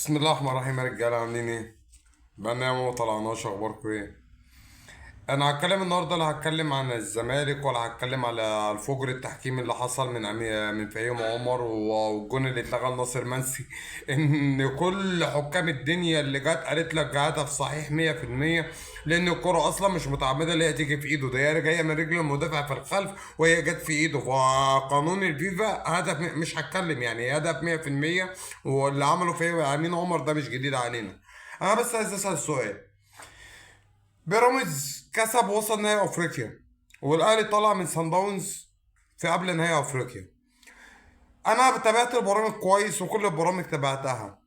بسم الله الرحمن الرحيم يا رجاله، عاملين ايه؟ بقالنا ياما ما طلعناش. اخباركم ايه؟ انا هتكلم النهارده، لا هتكلم عن الزمالك ولا هتكلم على الفجر التحكيمي اللي حصل من من فهيم عمر والجون اللي اتلغى لناصر منسي. ان كل حكام الدنيا اللي جت قالت لك هدف صحيح 100%، لان الكرة اصلا مش متعمدة اللي هي تيجي في ايده، ده هي جاية من رجل المدافع في الخلف وهي جت في ايده، فقانون الفيفا هدف. مش هتكلم يعني هدف 100%، واللي عمله في امين عمر ده مش جديد علينا. انا بس عايز اسال سؤال: بيراميدز كسب وصل نهائي افريقيا، والاهلي طلع من سان داونز في قبل نهائي افريقيا. انا تابعت البرامج كويس وكل البرامج تابعتها،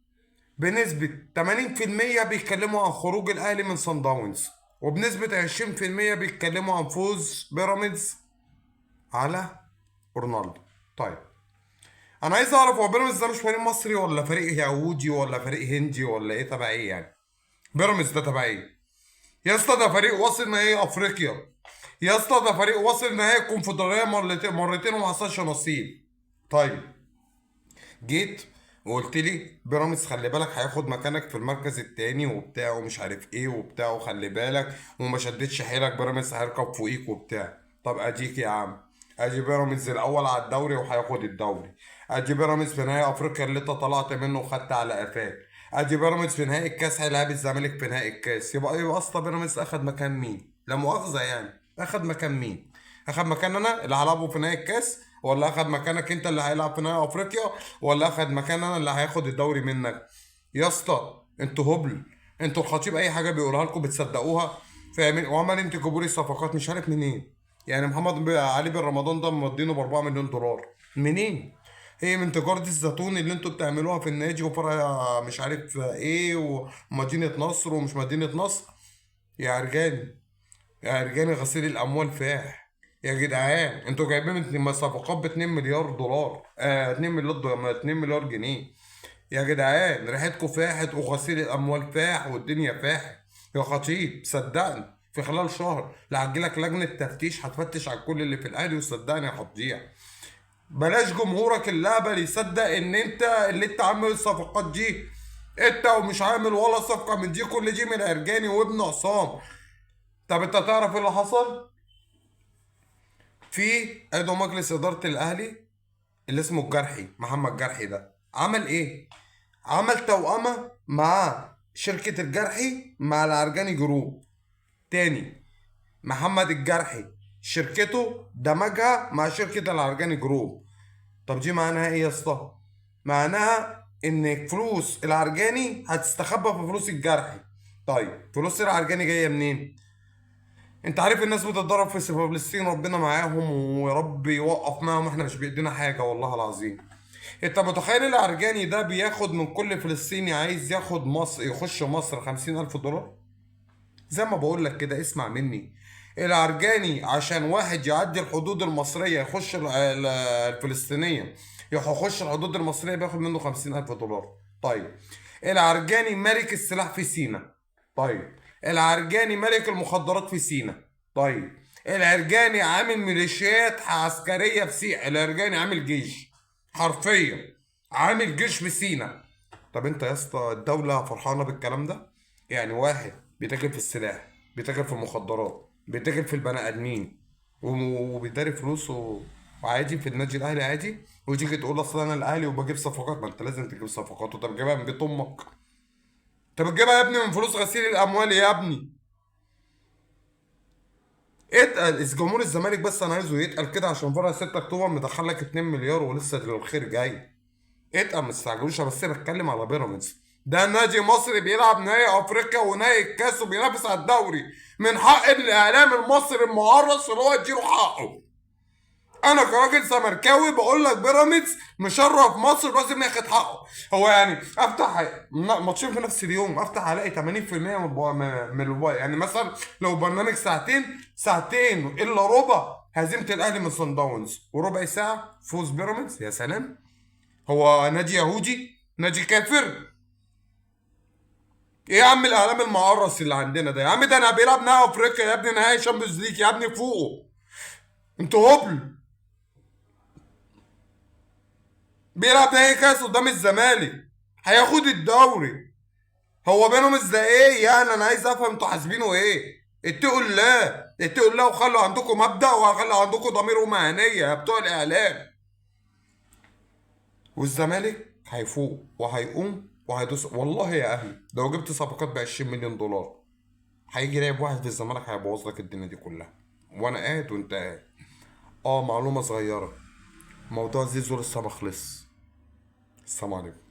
بنسبة 80% بيتكلموا عن خروج الاهلي من سان داونز، وبنسبة 20% بيتكلموا عن فوز بيراميدز على رونالدو. طيب انا عايز اعرف، هو بيراميدز ده مش فريق مصري ولا فريق يهودي ولا فريق هندي ولا ايه؟ تبع ايه يعني؟ بيراميدز ده تبع ايه يا اسطى؟ ده فريق واصل نهائي افريقيا يا اسطى، ده فريق واصل نهائي الكونفدراليه مرتين وما حصلش نصيب. طيب جيت وقلت لي بيراميدز خلي بالك هياخد مكانك في المركز التاني وبتاع ومش عارف ايه وبتاع، وخلي بالك وما شدتش حيلك بيراميدز هيركب فوقيك وبتاع. طب اديك يا عم، ادي بيراميدز الاول على الدوري وهياخد الدوري، ادي بيراميدز في نهائي افريقيا اللي انت طلعت منه وخدت على قفاك، ادي بيراميدز في نهائي الكاس هيلاعب الزمالك في نهائي الكاس. يبقى ايه اصلا بيراميدز اخد مكان مين؟ لا مؤاخذة يعني، اخد مكان مين؟ اخد مكان انا اللي هلعبه في نهائي الكاس، ولا اخد مكانك انت اللي هيلعب في نهائي افريقيا، ولا اخد مكان انا اللي هياخد الدوري منك؟ يا اسطى انتوا هبل، انتوا الخطيب اي حاجة بيقولها لكم بتصدقوها، فاهمين؟ وعمال انتوا تجيبوا لي صفقات مش عارف منين. يعني محمد علي بن رمضان ده مودينه ب 4 مليون دولار منين؟ هي من تجارة الزيتون اللي انتوا بتعملوها في النادي وفرع مش عارف ايه ومدينة نصر ومش مدينة نصر. يا عرجاني يا عرجاني، غسيل الاموال فاح يا جدعان. انتوا جايبين صفقات ب 2 مليار دولار، 2 مليار دولار، 2 مليار جنيه يا جدعان. ريحتكم فاحت وغسيل الاموال فاح والدنيا فاحت يا خطيب. صدقني في خلال شهر لا هتجيلك لجنة تفتيش هتفتش على كل اللي في الاهلي، وصدقني هتضيع. بلاش جمهورك اللهبل يصدق ان انت اللي انت عامل الصفقات دي، انت ومش عامل ولا صفقة من دي، كل دي من عرجاني وابن عصام. طب انت تعرف ايه اللي حصل؟ في عضو مجلس ادارة الاهلي اللي اسمه الجرحي، محمد جرحي، ده عمل ايه؟ عمل توأمة مع شركة الجرحي مع العرجاني جروب. تاني، محمد الجرحي شركته دمجها مع شركة العرجاني جروب. طب دي معناها ايه يا اسطى؟ معناها ان فلوس العرجاني هتستخبى في فلوس الجرحي. طيب فلوس العرجاني جاية منين؟ انت عارف الناس بتتضرب في فلسطين، ربنا معاهم ويا رب يوقف معاهم، احنا مش بايدينا حاجة والله العظيم. انت متخيل العرجاني ده بياخد من كل فلسطيني عايز ياخد مصر يخش مصر 50,000 دولار؟ زي ما بقول لك كده، اسمع مني، العرجاني عشان واحد يعدي الحدود المصرية يخش الفلسطينية يخش الحدود المصرية بياخد منه 50,000 دولار. طيب العرجاني ملك السلاح في سينا، طيب العرجاني ملك المخدرات في سينا، طيب العرجاني عامل ميليشيات عسكرية في سينا، العرجاني عامل جيش، حرفيا عامل جيش في سينا. طب انت يا اسطى الدولة فرحانة بالكلام ده؟ يعني واحد بيتاجر في السلاح، بيتاجر في المخدرات، بيتاجر في البني ادمين، وبيداري فلوسه وعادي في النادي الاهلي عادي، وتيجي تقول اصل انا الاهلي وبجيب صفقات. ما انت لازم تجيب صفقات، وانت بتجيبها من بيت امك؟ انت بتجيبها يا ابني من فلوس غسيل الاموال يا ابني. اتقل اس جمهور الزمالك، بس انا عايزه يتقل كده عشان فرع 6 اكتوبر مدخل لك 2 مليار ولسه الخير جاي. اتقل، ما تستعجلوش. انا بس بتكلم على بيراميدز، ده نادي مصري بيلعب نهائي افريقيا ونهائي الكاس وبينافس على الدوري، من حق الاعلام المصري المعرص اللي هو يديله حقه. انا كراجل زملكاوي بقول لك بيراميدز مشرف مصر لازم ياخد حقه. هو يعني افتح ماتشين في نفس اليوم، افتح الاقي 80% من يعني مثلا لو برنامج ساعتين، ساعتين الا ربع هزيمة الاهلي من صن داونز، وربع ساعة فوز بيراميدز. يا سلام، هو نادي يهودي؟ نادي كافر؟ ايه يا عم الاعلام المعرص اللي عندنا ده يا عم؟ ده انا بيلعب نهائي افريقيا يا ابني، نهائي Champions League يا ابني، فوقه انتوا هبل. بيلعب نهائي كاس قدام الزمالك. هياخد الدوري. هو بيراميدز ده ايه يعني؟ انا عايز افهم انتوا حاسبينه ايه؟ اتقوا الله، اتقوا الله، وخلوا عندكم مبدأ، وخلوا عندكم ضمير ومهنية يا بتوع الاعلام. والزمالك هيفوق وهيقوم وهيدوس. والله يا اهلي لو جبت صفقات ب 20 مليون دولار هيجي لاعب واحد في الزمالك هيبوظ لك الدنيا دي كلها، وانا قاعد وانت قاعد. معلومة صغيرة، موضوع زيزو لسه ما خلصش. السلام عليكم.